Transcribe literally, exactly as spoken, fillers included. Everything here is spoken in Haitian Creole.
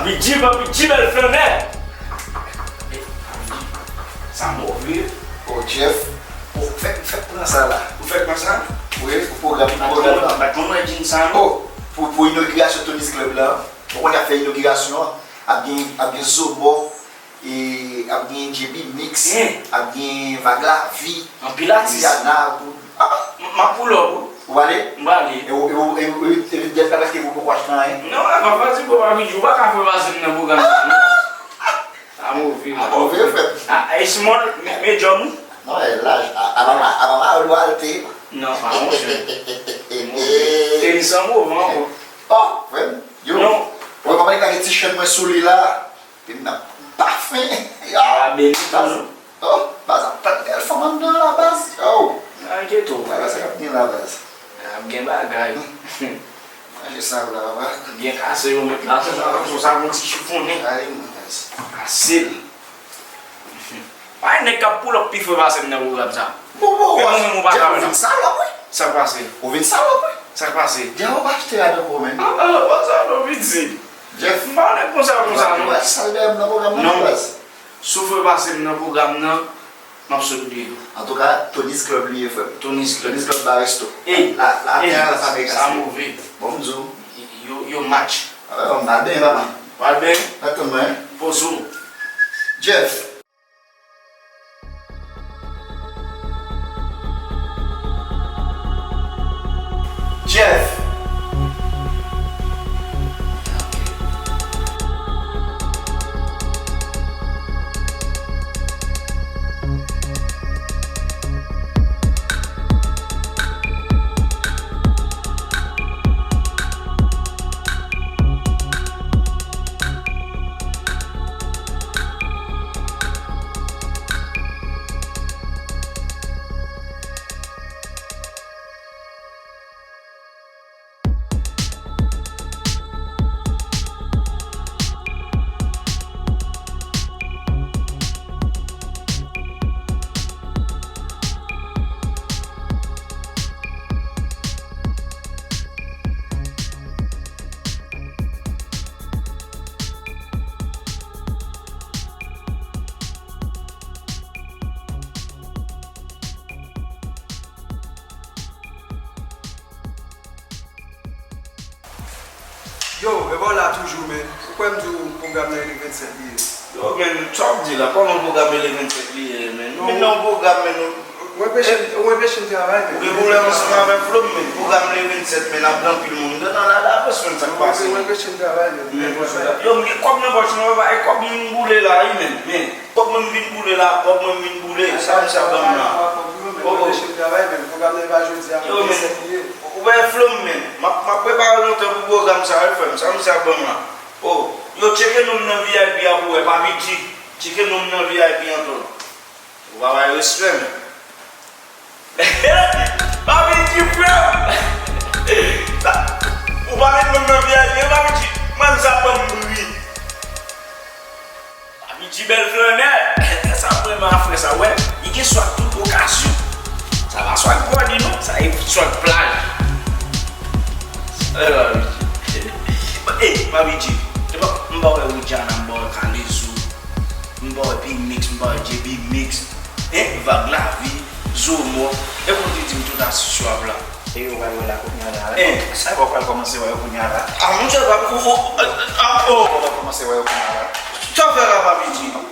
Bidji, Bidji, bèl flannè. Sa move. Oh, Jeff. Oh, fèk, fèk pran sa la. Ou fèk pran sa? Wi, pou pwogram, pou pwogram nan. Bat mwen, mwen, jean sa, non? Oh, pou, pou inogirasyon Tony's Club la. Ou konn y ap fè inogirasyon an. Ap gen, ap gen Zobò, e ap gen J B Mix, ap gen Vag Lavi, Anpil atis. Rihanna, pou, ah, M ap pull up, wi. Ou ale? M prale. E ou, e ou, e ou, e ou, e ou, Jeff ka achte pou poko achte anyen? Non, e pa fasil pou pa Bidji, ou pa ka fè pase m nan pwogram sa, non. Sa move, man. Move, frè. Ah, e small, me, medium, wi. Non, e laj. A, a mama, a mama, ou dwe alte. Non, pa yon chè. Tenis an move, ankò. Oh, frè m. Yo. Non. Ou wè, mama, li ka gen ti chèn mwen sou li la. Epi m nan pafen. Ah, beni, baz. Oh, baz, ap pran bèl fanm anndan la, baz. Yo. Nan enkyete w. Bagay sa k ap gen la, baz. Ap gen bagay. Manje sa la, papa. Byen kase yo met la, se sa, se sa, yon ti chifonnen. Ay, mwen, baz. Fasil. Pa gen nèg k ap pull up pi fre pase m nan pwogram sa. Bon, bon, men mwen menm ou pa ka wè non. Ou vin salòp, wi. Sa k pase? Ou vin salòp, wi. Sa k pase? Djè ou pa achte rad ankò, men. Ah, ah, pa sa non, piti. Jeff. M pa nèg konsa, konsa non. Ou pa sal dèyè m nan pwogram nan, non, baz. Si w fè pase m nan pwogram nan, m ap sot deyò. Antouka, Tony's Club li ye, frè m. Tony's Club. Tony's Club ba resto. Ey, la, la, ey, tè a, la fabrikasyon. Sa move. Bon, m di w. Yo, yo match. Ah, m al benyen, papa. W al benyen? Rete mwen. Poze w. Jeff. Jeff. Yo, e bò la toujou, men. Ou kwè m di w pwogram nan e le vennsèt li ye? Yo, men, sa w ap di la? Kòman pwogram e le vennsèt li ye, men? Nou vin nan yon pwogram, men nou. Ou anpeche m, ou anpeche m travay, men. Ou gen pwoblèm ansanm avèk Flo m, men. Pwogram le vennsèt, men, ap gen anpil moun. Gade nan la, la, avans, men, sa k pase? Ou anpeche m travay, men. Yo, m gen kòb nan pòch mwen, papa, e kòb mwen m boule la, wi, men, men. Kòb mwen m vin boule la, kòb mwen m vin boule. Sa misye ap ban m la? Oh, oh. Yo, men, ou wè Flo m, men. M ap, m ap prepare lontan pou pwogram sa, wi, frè m. Sa misye ap ban m la? Oh, yo, tcheke non m nan V I P a pou wè, Papi G. Tcheke non m nan V I P an tou. Ou pa bay respè, men. Papi G, frè m. Sa, ou pa met non m nan V I P, Papi G. Mwen, sa ban m bri. Papi G bèl flannè. Sa vrèman frè sa, wè. Li gen swag tout okazyon. Sa pa swag bòdi non, sa e swag plaj. Ey, Papi G. Ey, Papi G. Se pa, m pa wè Widiana, m pa wè Kalezo, m pa wè P-Mix, m pa wè J B Mix. Hein, Vag Lavi, Zomo. E pou di di m tout asis yo ap la. E yo pral wè la kounye a la, hein? Hein? Sa yo pral kòmanse wè yo kounye a la. Ah, monchè, pa, ou, ou, ah, oh. Yo pral kòmanse wè yo kounye a la. Sa w fè la, Papi G?